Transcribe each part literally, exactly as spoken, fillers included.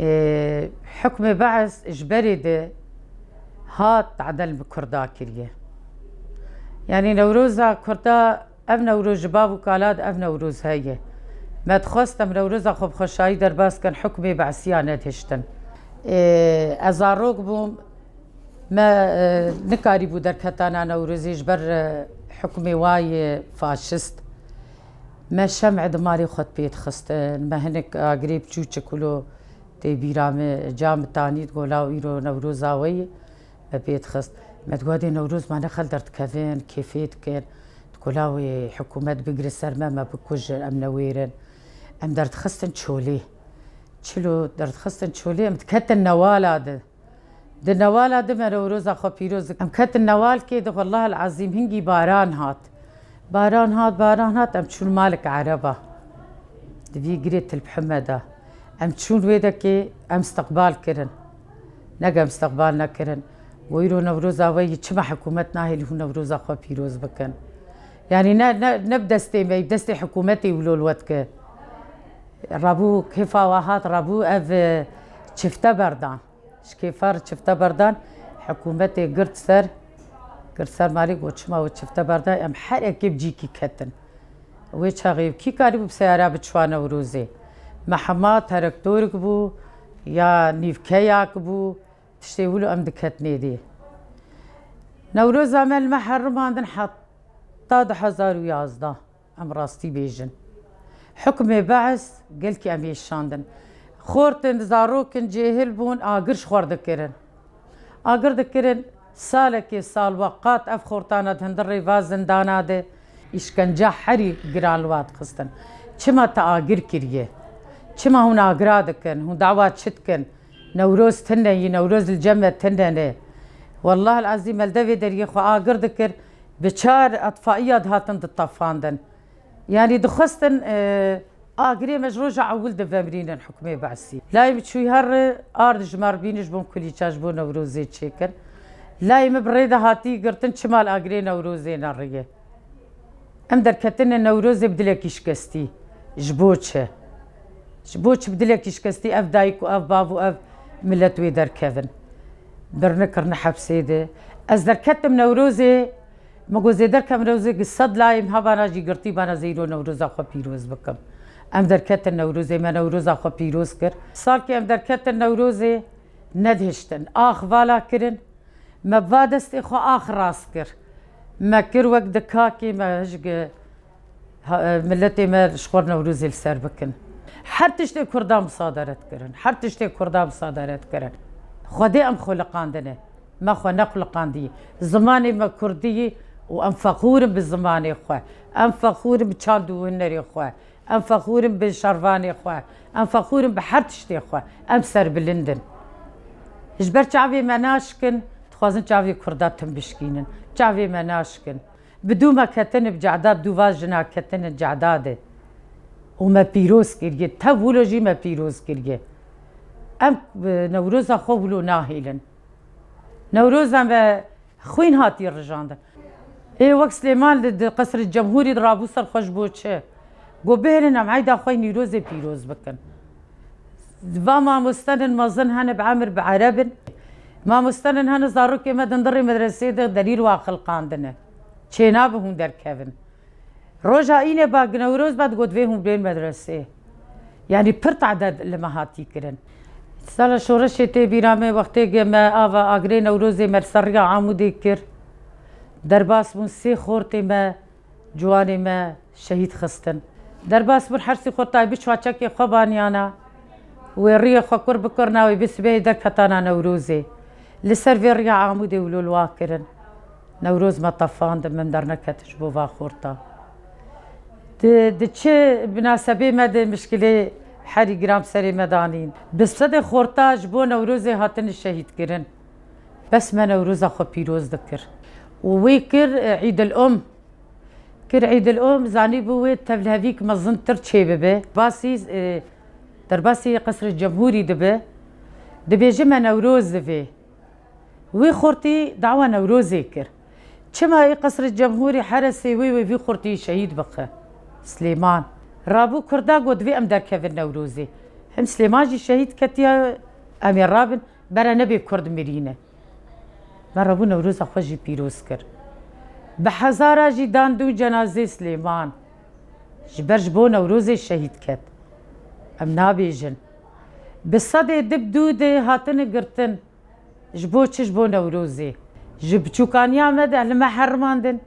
Ê, hukmê Be'es ji berê de hat tadel bi Kurda kiriye. Yanî Newroza Kurda, ev Newroz ji bav û kala de ev Newroz heye. Me dixwest em Newroza xwe bi xweşayî derbas kin, hukmê Be'siya nedihiştin. Ê, ez zarok bûm, me, e, nikarîbû derketana Newrozê ji ber, e, hukmê wa yê faşist. Me şem'ê di malê xwe de pê dixistin, me hinek agirê biçûçik wilo tê bîra me, cam tanî digo law îro Newroza we ye, me pê dixist. Me digo dê Newroz ma ne xel derdikevin, kêfê dikin. Digo law wê hikûmet bigire ser me, me bikujin, em newêrin. Em derdixistin çolê. Çilo derdixistin çolê, em diketin newala de. Di newala de me Newroza xwe pîroz dikin. Em ketin newalkê de, wellahil ezîm hingî baran hat. Baran hat, baran hat, em çûn malik Ereba. Di vî girê Til Mihemed de. Em çûn wê dekê em istiqbal kirin. Nege em istiqbal nekirin. Go îro Newroza we yî, çima hikûmet nahêlî hûn Newroza xwe pîroz bikin? Yanî ne, ne, ne bi destê me, bi destê hikûmetê wilo li we dike. Rabû kêfa we hat, rabû ev, e, çifte berdan. Ji kêfa re çifte berdan, hikûmetê girt ser, girt ser malê, got, çima we çifte berdan, em her ekê bi cîkî ketin. Wê çaxê kî karîbû bi seyara biçû Newrozê? Me hema terektorik bû, ya nîvkeyak bû, tiştê wilo em diketinê dê. Newroza me li me herimandin heta du hezar û yazdeh. Em rastî bêjin. Hukmê Be'es gelkî em êşandin. Xortin, zarokin cêhil bûn, agir ji xwe re dikirin. Agir dikirin, salekê sal weqat ev xortana di hundirê va zindana de îşkence herî giran li wa dixistin. Çima te agir kiriye? Çima hûn agira dikin? Hûn dawa çi dikin? Newroz tune yî, Newroz li cem me tune ne. Wellahil ezîm, me li devê deriyê xwe agir dikir, bi çar etfaiya dihatin ditefandin. Yanî dixwestin, e, agirê me ji roja ewil de vemirînin hukmê Be'sî. Layê min çûyî her re ard ji me re bînin, ji bo kulîça, ji bo Newrozê çêkin. Layê min bi rê de hatî girtin, çima li agirê Newrozê neriye? Em derketine Newrozê bi dilekî şikestî. Ji bo çi? Ji bo çi bi dilekî şikestî ev dayik û ev bav û ev milet wê derkevin? Birine kirine hepsê de. Ez derketim Newrozê, me got zê derkem Newrozê, gi sed layê min hebana jî girtî bana zê îro Newroza xwe pîroz bikim. Em derketin Newrozê, me Newroza xwe pîroz kir. Salkê em derketin Newrozê, nedihiştin. Ax vala kirin. Me va destê xwe ax rast kir. Me kir wek di kakê me hişk, ha, e, miletê me ji xwe Newrozê li ser bikin. Her tiştê Kurda misaderet kirin. Her tiştê Kurda misaderet kirin. Xwedê em xuliqandine. Me xwe nexuliqandiyî. Zimanê me Kurdî yî û em fexûr in bi zimanê xwe. Em fexûr in bi çand û hunerê xwe. Em fexûr in bi şervanê xwe. Em fexûr in bi her tiştê xwe. Em serbilind in. Ji ber çavê me naşikin, dixwazin çavê Kurda tim bişkînin. Çavê me naşikin. Bi dû me ketine bi cehda, bi dû va jina ketine cehda de. Û me pîroz kiriye. Tev wilo jî me pîroz kiriye. Em, e, Newroza xwe wilo nahêlin. Newroza me xwîn hatiye rijandin. Ê wek Silêman li di Qesrê Cemhûrî de rabû ser xwe ji bo çi? Got, bihêlin em eyda xwe yê Nîrozê pîroz bikin. Va mamostenin mezin hene bi emir bi ereb in. Mamostenin hene zarokê me di hundirê medresê de delîl wa xilqandine. Çênabe hûn derkevin. Roja înê ba Newroz ba digot vê hûn bên medresê. Yanî pir taded li me hatî kirin. Sala şoreşê tê bîra me, wextê ge me ava agirê Newrozê me li ser riya Amûdê kir. Derbas bûn sê xortê me, ciwanê me şehîd xistin. Derbas bûn her sê xortayê bi çaçekê xwe baniyana. Wê riyê xwe kur bikirna, wê bi sibehê derketana Newrozê. Li ser vê riya Amûdê wilo li wa kirin. Newroz me tefand, min derneket ji bo va xorta. Di, di çi minasebê me de mişkilê herî giran bi serê me danîn. Bi sedê xorta ji bo Newrozê hatine şehîdkirin. Bes me Newroza xwe pîroz dikir. Û wê kir, e, Îdil Um. Kir Îdil Um, zanîbû wê tevlihevîk mezintir çêbibe. Basî, e, derbasî Qesrê Cemhûrî dibe. Dibêje me Newroz divê. Wî xortî dawa Newrozê kir. Çima ê Qesrê Cemhûrî Heresê wê wê vî xortî şehîd bixe? Silêman. Rabû Kurda got, divê em derkevin Newrozê. Em Silêman jî şehîd ketiye, em ê rabin, bere nebê Kurd mirîne. Me rabû Newroza xwe jî pîroz kir. Bi hezara jî dan dû cenazê Silêman. Ji ber ji bo Newrozê şehîd ket. Em nabêjin. Bi sedê di bi dû de hatine girtin. Ji bo çi? Ji bo Newrozê. Ji biçûkaniya me de li me herimandin.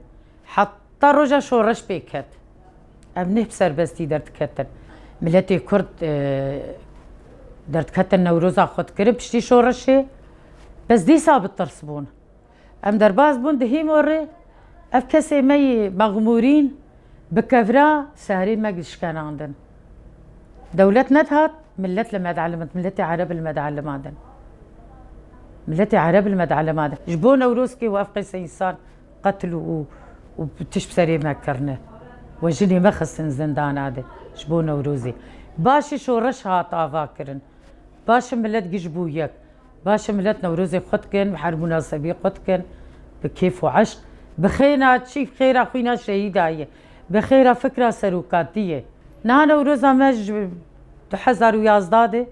Heta roja şoreş pê ket. Em ne bi serbestî derdiketin. Miletê Kurd, e, derdiketin Newroza xwe dikirin piştî şoreşê. Bes dîsa bi tirs bûn. Em derbas bûn di hîmorê. Ev kesê me yî mexmûrîn bi kevra seherê me gişkenandin. Dewlet nedihat, millet li me dielimin, miletê Ereb li me dielimandin. Miletê Ereb li me dielimandin. Ji bo Newrozkê û ev qeyse însan qetil û, û, û tişt bi serê me kirine. We jinê me xistin zindana de ji bo Newrozê. Başî şoreş hat ava kirin. Baş e, milet giş bû yek. Baş e, milet Newrozê xwe dikin, bi her munasebî xwe dikin, bi kêf û eşq. Bi xêra çî, bi xêra xwîna şehîda ye. Bi xêra fikra serokatiyê. Niha Newroza me ji du hezar û yazdeh de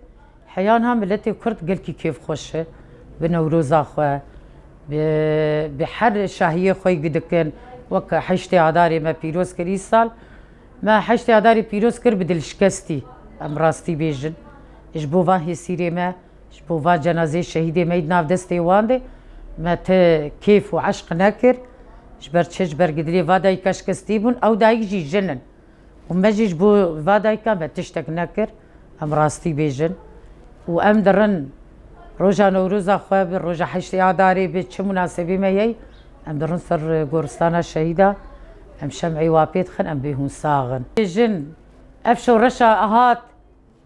heya niha miletê Kurd gelkî kêfxweş e. Bi Newroza xwe, bi, bi her şahiyê xwe yî dikin. Wek heştê Adarê me pîroz kir îsal. Me heştê Adarê pîroz kir bi dilşikestî. Em rastî bêjin. Ji bo van hêsîrê me, ji bo van cenazeyê şehîdê me yî di nav destê wan de, me ti kêf û eşq nekir. Ji ber çi? Ji ber ku dilê va dayika şikestî bûn, ew dayik jî jin in. Û me jî ji bo va dayika me tiştek nekir. Em rastî bêjin. Û em dirin roja Newroza xwe bi, roja heştê Adarê bi, çi munasebê me ye, em dirin ser goristana şehîda, em şem'ê wa pê dixin, em bê hûn sax in. Bêjin, ev şoreşa hat,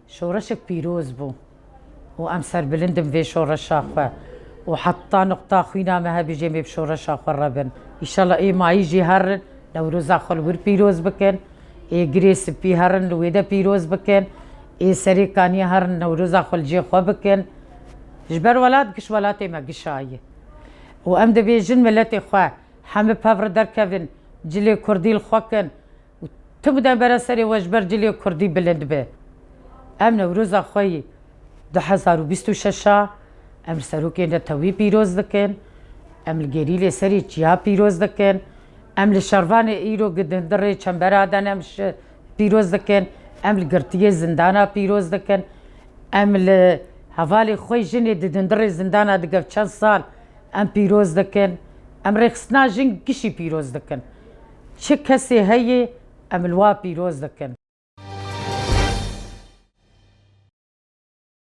şoreşek pîroz bû. Û em serbilind in vê şoreşa xwe. Û heta nuqta xwîna me hebî jê em ê bi şoreşa xwe re bin. Îşallah ê mayî jî herin, Newroza xwe li wir pîroz bikin. Ê girê spî herin, li wê de pîroz bikin. Ê serê kaniyê herin, Newroza xwe li cê xwe bikin. Ji ber welat giş welatê me gişa ye. Û em dibêjin miletê xwe, hemî bi hev re derkevin, cilê kurdî li xwe kin. Û tu bide bere serê we ji ber cilê kurdî bilind be. Em Newroza xwe yî du hezar û bîst û şeş a em li Serokê Netewî pîroz dikin. Em li Gerîlê Serê Çiya pîroz dikin. Em li şervanê îro di dindirê çembera de ne em şi-, pîroz dikin. Em li girtiyê zindana pîroz dikin. Em li hevalê xwe jinê di dindirê zindana digev çend sal em pîroz dikin. Em rêxistina jin gişî pîroz dikin. Çi kesê heye em li wa pîroz dikin.